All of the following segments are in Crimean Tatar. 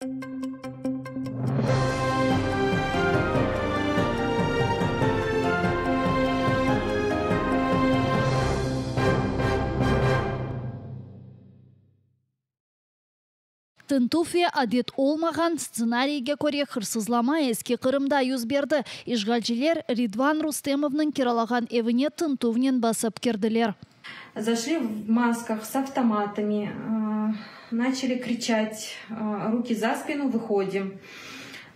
Tintüv ve adet olmağan stsenariyge köre hırsızlama Eski Qırımda yüz berdi. İşğalciler Ridvan Rustemovnıñ kiralağan evine tintüvnen basıp kirdiler. Зашли в масках с автоматами, начали кричать: "Руки за спину, выходим".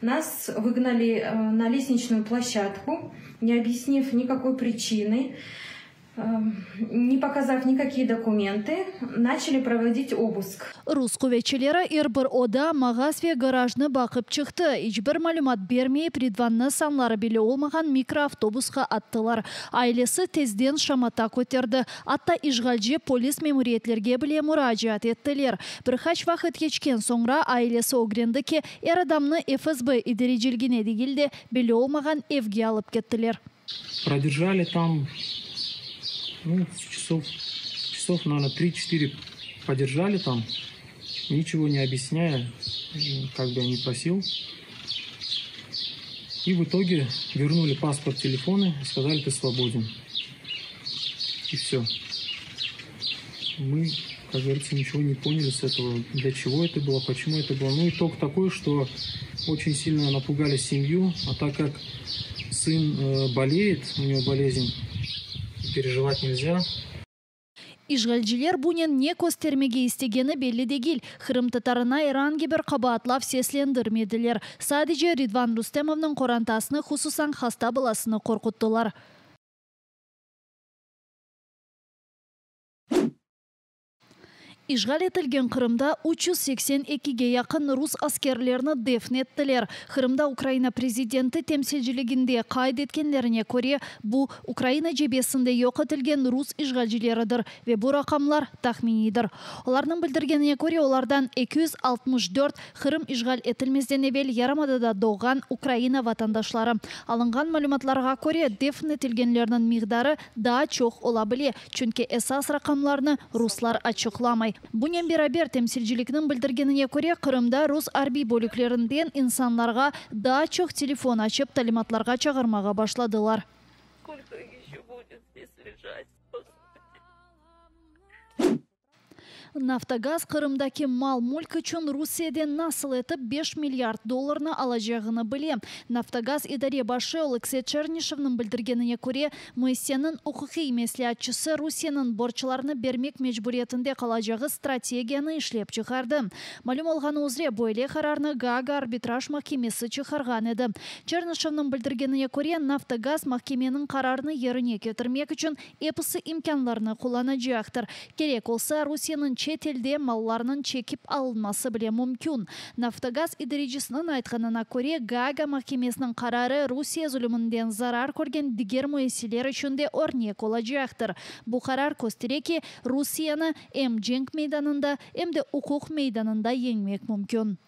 Нас выгнали на лестничную площадку, не объяснив никакой причины, не показав никакие документы, начали проводить обыск. Rus quvetçileri er bir oda, mağaz ve garajnı baqıp çıqtı. İç bir malümat bermeyip, Ridvannı sanları belli olmağan mikroavtobusqa attılar. Ailesi tezden şamata köterdi. Atta işğalci polis memuriyetlerge bile muracaat ettiler. Bir qaç vaqıt keçken soñra ailesi ögrendi ki, er adamnı FSB idareciligine degil de, belli olmağan evge alıp kettiler. Продержали там, ну, часов, наверное, 3-4 подержали там, ничего не объясняя, как бы я ни просил. И в итоге вернули паспорт, телефоны, сказали: "Ты свободен". И все. Мы, как говорится, ничего не поняли с этого, для чего это было, почему это было. Ну, итог такой, что очень сильно напугали семью, а так как сын болеет, у него болезнь, переживать нельзя. İşğalciler bunen ne köstermege istegeni belli degil. Qırımtatarına er angi bir qabaatlav seslendirmediler. Sadece Ridvan Rustemovnıñ qorantasını, hususan hasta balasını qorquttılar. İşğal etilgen Qırımda 382-ge yaqın rus askerlerini defn ettiler. Qırımda Ukraina prezidenti temsilciliginde qayd etkenlerine köre, bu Ukraina cebesinde yoq etilgen rus işğalcileridir ve bu raqamlar tahminiydir. Olarnıñ bildirgenine köre, olardan 264 Qırım işğal etilmezden evel yarımadada doğğan Ukraina vatandaşları. Alınğan malümatlarğa köre, defn etilgenlerniñ miqdarı daa çoq ola bile, çünki esas raqamlarnı ruslar açıqlamay. Bunen beraber temsilcilikniñ bildirgenine köre, Qırımda rus arbiy bölüklerinden insanlarğa daa çoq telefon açıp talimatlarğa çağırmağa başladılar. Сколько еще будет здесь лежать, Господи? Naftogaz Qırımdaki mal-mülk içün Rusiyeden nasıl etip 5 milliard dollarnı alacağını bile. Naftogaz idare başı Oleksiy Çernişevniñ bildirgenine köre, müessiseniñ uquqiy mesleatçısı Rusiyeniñ borclarını bermek mecburiyetinde qalacağı strategiyanı işlep çıqardı. Malüm olğanı üzre, böyle qararnı Gaaga arbitraj mahkemesi çıqarğan edi. Çernişevniñ bildirgenine köre, Naftogaz mahkemeniñ qararını yerine ketirmek içün episi imkânlarını qullanacaqtır. Kerek olsa, Rusiyeniñ çetelde mallarınıñ çekip alınması bile mümkün. Naftogaz idarecisiniñ aytqanına köre, Gaaga mahkemesiniñ qararı Rusiye zulumından zarar körgen diger müessiseler içün de örnek olacaqtır. Bu qarar köstere ki, Rusiyeni em cenk meydanında, em de uquq meydanında yeñmek mümkün.